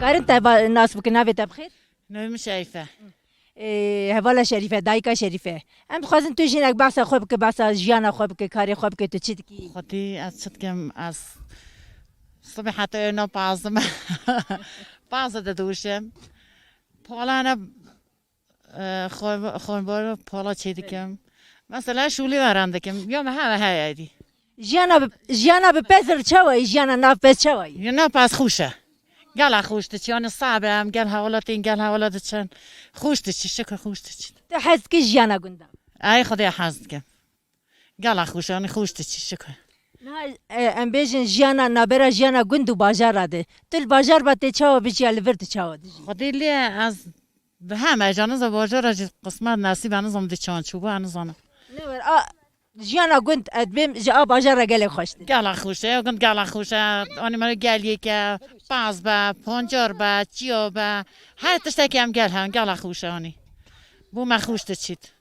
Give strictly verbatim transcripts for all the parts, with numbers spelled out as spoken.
Herin te ba-, nas bikin, navê te bi xêr? Navê min Şerîf e. Ê, hevala Şerîf e, dayika Şerîf e. Em dixwazin tu jinek behsa xwe bike, behsa jiyana xwe bike, karê xwe bike, tu çi dikî? Xwedî ez çi dikim, ez sibê heta êno pazim. Paze de dûşim. Polane, e, xwe-, xwebor pola çê dikim. Mesela şûlî veran dikim. Ya me heve heye dî. Jiyana bi, jiyana bi pez re çawa yî? Jiyana nav pez çawa yî? Ya nav pez xweş e. Gela xweş diçî. Yanî sabe em gel hevala tên, gel hevala diçin. Xweş diçî, şikir xweş diçî. Tu hez dikî jiyana gunda? Ay Xwedê hez dikim. Gela xweş e, yanî xweş diçî, şikir. Na, e, em bêjin jiyana nabera jiyana gund û bajara de. Tu li bajar ba tê çawa bijiya, li vir tu çawa dijî? Xwedê lê ez bi heme janiza bajara jî qismet nesîba nizam di çan çûbû, ez nizanim. Ne wer, a, jiyana gund, ez dibêm ji a bajara gelek xweştir. Gela xweş e, gund gela xweş e. Anî me gel yeke, paz be, poncar be, çiyo be. Her tiştekî em gel hen, gela xweş e anî. Bû me xweş diçît.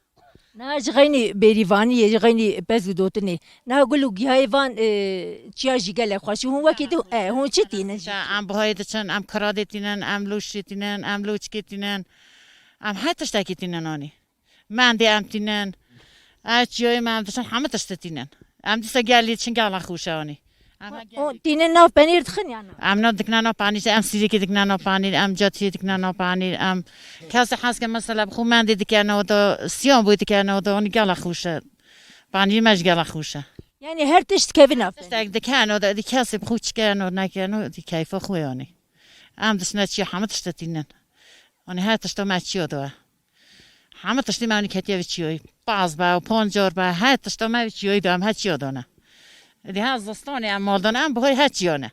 Niha ji xeynî bêrîvaniyê, ji xeynî pez û dotinê. Niha gul û gihayê van, e, çiya jî gelek xweş. Hûn wekî tu, e, hûn çi tînin jî? Em bihayê diçin, em kiradê tînin, em lûşê tînin, em lûçikê tînin. Em her tiştekî tînin anî. Mendê em tînin. Ev çiyayê me em diçin, hemû tiştê tînin. Em dîsa gelê çin gela xweş e anî. Em ha O gelê tînin nav penîr dixin ya na? Em nav dikine nav penîr, em sîrêkê dikine nav penîr, em catiyê dikine nav penîr, em kesê hez ke mesela bi xwe mendê dikene oda, siyan boy dikene oda, anî gela xweş e. Penîrê me jî gela xweş e. Yani her tişt dikeve nav penîr. Tiştek dikene oda, êdî kesê bi xwe çikene oda, nekene oda, êdî keyfa xwe anî. Em diçine çiya hemû tiştê tînin. Anî her tişta me çiya da. Hemû tiştê me anî ketiye vê çiyayî. Paz be, poncar be, her tişta me vê çiyayî da, em her çiya dane. Êdî her zistanê em mal dane, em bihayê her çiya ne.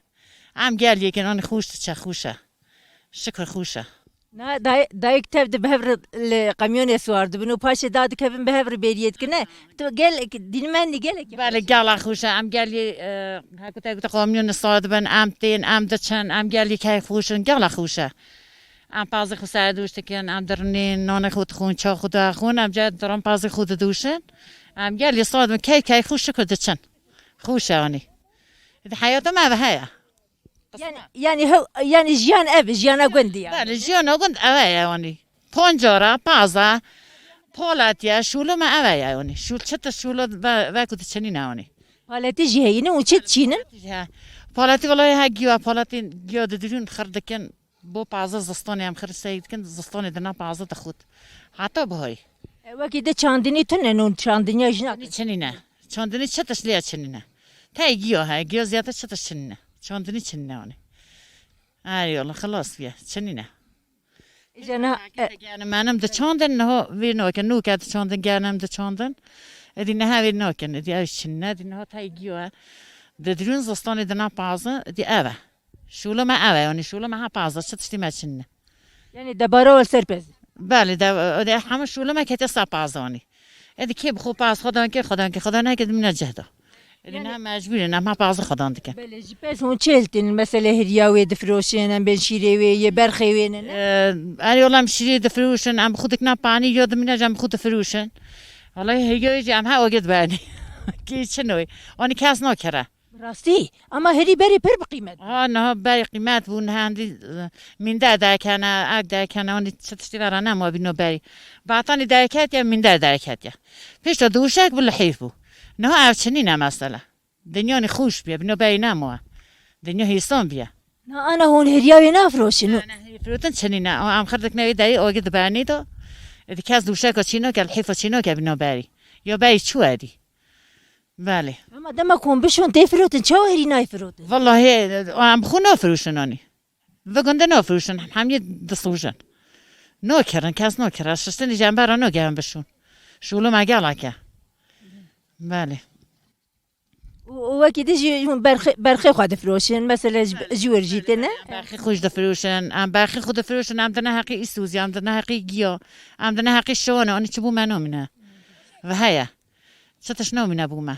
Em gel yekên anî xweş diçe, xweş e. Şikir xweş e. Na, day-, dayik tev di bi hev re li qemyonê siwar dibin û paşê dadikevin bi hev re bêriyê dikine. Tu gelek, dînmendî gelek. Belê, gela xweş e. Em gelê, e, hekû te gote qemyonê siwar dibin, em tên, em diçin, em gelê keyf xweş in, gela xweş e. Em pazê xwe serdûş dikin, em dirinên, nanê xwe dixwin, çax xwe daxwin, em ca dirin pazê xwe didûşin. Em gelê saz bin, key key xwe şikir diçin. Xweş e anî. Di heyata me ve heye. Yani, yani, hew-, yani jiyan ev, jiyana gundî yani. Belê, jiyana gund ev e anî. Poncara, paza, paletiye, şûlû me ev e anî. Şûl, çi tişt şûlû ve, veku diçinîne anî. Paletî jî heyî ne û çi çînin? Paletî jî he. Paletî welayi he giya, paletî giya didirûn xir dikin. Bo paza zistanê em xirîseyî dikin, zistanê dina paza dixwit. Heta bihayî. E, wekî de çandinî tune, non çandiniya jina. Çandinî çinîne. Çandinî çi tişt lê çinîne. Tey giya he, giya ziyade çi tişt çinîne. Çandinî çinîne anî. Erê wela, xilas biye, çinîne. Îca niha, e, genim menim diçandin, niha vê nakin, nûke diçandin, genim diçandin. Êdî niha vê nakin, êdî ew çinîne, êdî niha tey giya he. Didirûn zistanê dina paza, êdî ev e. Şûlê me ev e, yanî şûlê me ha paza, çi tiştê me çinîne. Yani debara wê ser pez. Belê, de, de hemû şûlê me ketiye ser pazanî. Êdî kê bi xwe paz xwedan kir, xwedan kir, xwedan nekir, dimîne cih de. Êdî yani ne mecbûr in, em ha pazê xwedan dikin. Belê, ji pez hûn çi hiltînin? Mesela hiriya wê difiroşin, em bên şîrê wê yê, berxê wê ne, ne? Ee, erê wela em şîrê difiroşin, em bi xwe dikine panî, ya dimîne jî em bi xwe difiroşin. Wela hiriya wê jî em ha ogê dibenî. Kê çi noy. Anî kes nakire. Rastî, ama herî berê pir bi qîmet bû. Ha, niha berê qîmet bû, niha endî, e, mînder derkene, ev derkene, anî çi tiştî vera nema bîno berê. Batanî derketiye, mînder derketiye. Pişta dûşek bû, lihîf bû. Niha ev çinîne mesela. Dinya nî xweş bûye, bîno berê nema. Dinya hêsan bûye. Na ana hûn hiriya wê nafiroşin û Ne, ne, hiriya firotin çinîne. Em xir dikine wê derê, ogê dibenî de. Êdî kes dûşeka çî nake, lihîfa çî nake bîno berê. Ya berê çû êdî. Belê. Ama dema ku hûn bişon tê firotin, çawa herî nayê firotin? Wellahî, em bi xwe nafiroşin anî. Vi gundê nafiroşin, hemî disûjin. Nakirin, kes nakire. Şiştinî jî em bera nagerin bişon. Şûlê me gelek e. Belê. Û, û wekî din jî hûn berxê, berxê xwe difiroşin, mesela ji, ji wir jî têne? Berxê xwe jî difiroşin, em berxê xwe difiroşin, em dine heqê îsûzî, em dine heqê giya, em dine heqê şiwana, anî çi bû me namîne. Ve heye. Çi tişt namîne bû me.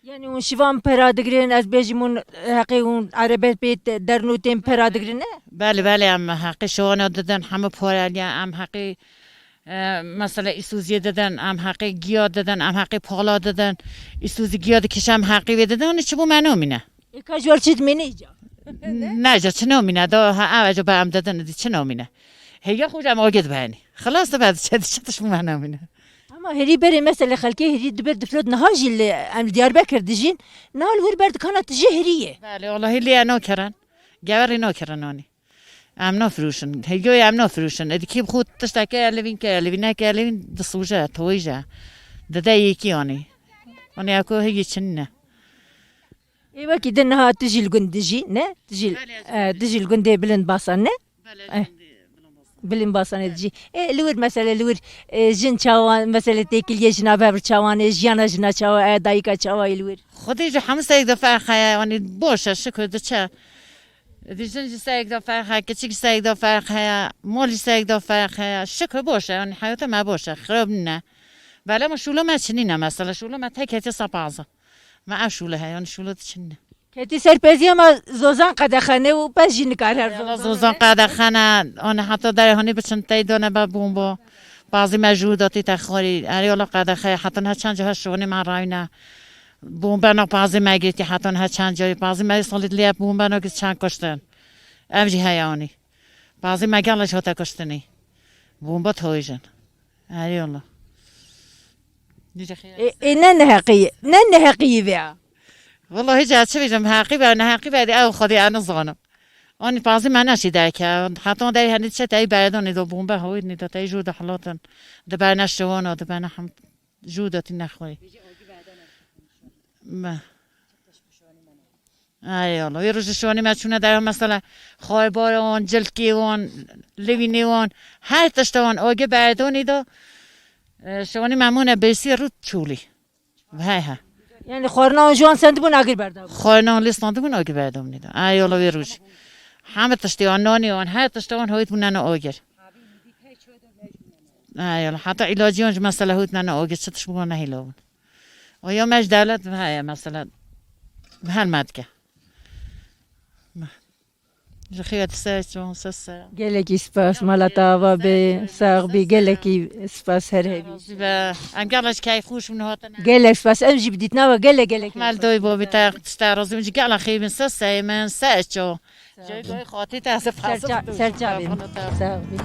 Yani hûn şivan pera digirin, ez bêjim hûn heqê hûn erebe pê te-, dernûtên pera digirin, ne? Belê, belê, em heqê şiwana didin, hemû pareliye, em heqê, e, mesela îsûziyê didin, em heqê giya didin, em heqê pala didin, îsûzî giya dikişe, em heqê wê didin, hûn çi bû me namîne. Ê ka ji wer çi dimêne îca? Ne, ji çi namîne? Da ha ev, ecaba em didin, dî çi namîne? Hêya xwe em agê dibenî. Xilas dibe, diçe, diçe tişt bû me namîne. Ama herî berê, mesele xelkê herî dibir difrot, niha jî li, em li Diyarbekir dijîn. Niha li wir ber dikana tijî herî ye. Belê, wallahî lê nakirin. Gewerî nakirin anî. Em nafirûşin. Hêgoyê em nafirûşin. Êdî kî bi xwe tiştekê ye, lê vîn ke, lê vîneke, lê vîn disûje, toyîje. Dide yekî anî. Anî eko hêgî çinîne. Ê wekî din niha tu jî li gund dijî, ne? Tu jî, Belê, ez e, tu jî li gundê Bilind Basan, ne? Belê, Eh. Bilind Basanê dijî. E, li wir mesele, li wir, e, jin çawan, mesele têkiliyê jina vevir çawan e, jiyana jina çawa e, dayika çawa ye li wir? Xwedî ji hemû seyek de ferq heye, yanî boş e, şikir diçe. Di jin jî seyek de ferq heye, kiçik jî seyek de ferq heye, mol jî seyek de ferq heye. Şikir boş e, yanî heyata me boş e, xirab nîne. Belê me şûla me çinîne mesela, şûla me tek hetiye sed pazdeh. Me ev şûla heye, yanî şûla diçinîne. Ketî ser pêziya me zozan qedexene û pez jî nikare her Yala zozan. Zozan qedexene, anî heta derê hanî biçin tey dane be bombo. Bazî me jû datî te xwarî. Erê wala qedexe, heta niha çend cih şonî me rayne. Bombe na pazî me girtî, heta niha çend carî. Pazî me salî liye bombe na girtî çend kuştin. Ev jî heye anî. Pazî me gela jî hate kuştinî. Bombe toyijin. Erê wala. Ê, ê, ne neheqî, ne neheqî vê ya. Wallahî ca çi bêjim, heqî be, neheqî be, ew xwedî ez nizanim. Anî pazî me neşî derke, heta derê henî çe teyî beredonê do bombe hawî nî do teyî jû de hilatin. Di berne şiwana, di berne hem jû de tî nexweyî. Me. Ay Allah, wê rojê şiwanî me çûne derew mesela xaybar wan, cilkê wan, lewînê wan, her tişta wan agir beredonê de, e, şiwanî me mûne bersî rût çûlî. He he. Yani xwarina wan ji wan sendibûn agir berdabûn. Xwarina wan lê standibûn agir berdabûn da. Ay Allah wê roj. Heme tiştê wan, nanê wan, her tiştê wan hoyt bûne ne agir. Ay Allah, heta îlacî wan jî mesela hoyt ne ne agir, çi tişt bû wan nehêla bûn. Oya me ji dewlet heye mesela. Hel me dike. Ji xêr te ser çon, ser ser. Gelekî spas, mala te ava be, sax bî, gelekî spas her hebî. Be, em gela ji keyf xweş min hatine. Gelek spas, em jî bi dîtina we gelek, gelek. Mel doy bo bi te, te razî min ji gela xêr bin, ser ser min, ser ço. Joy goy xatî te, spas. Serça-, serçavê min. Sax bî.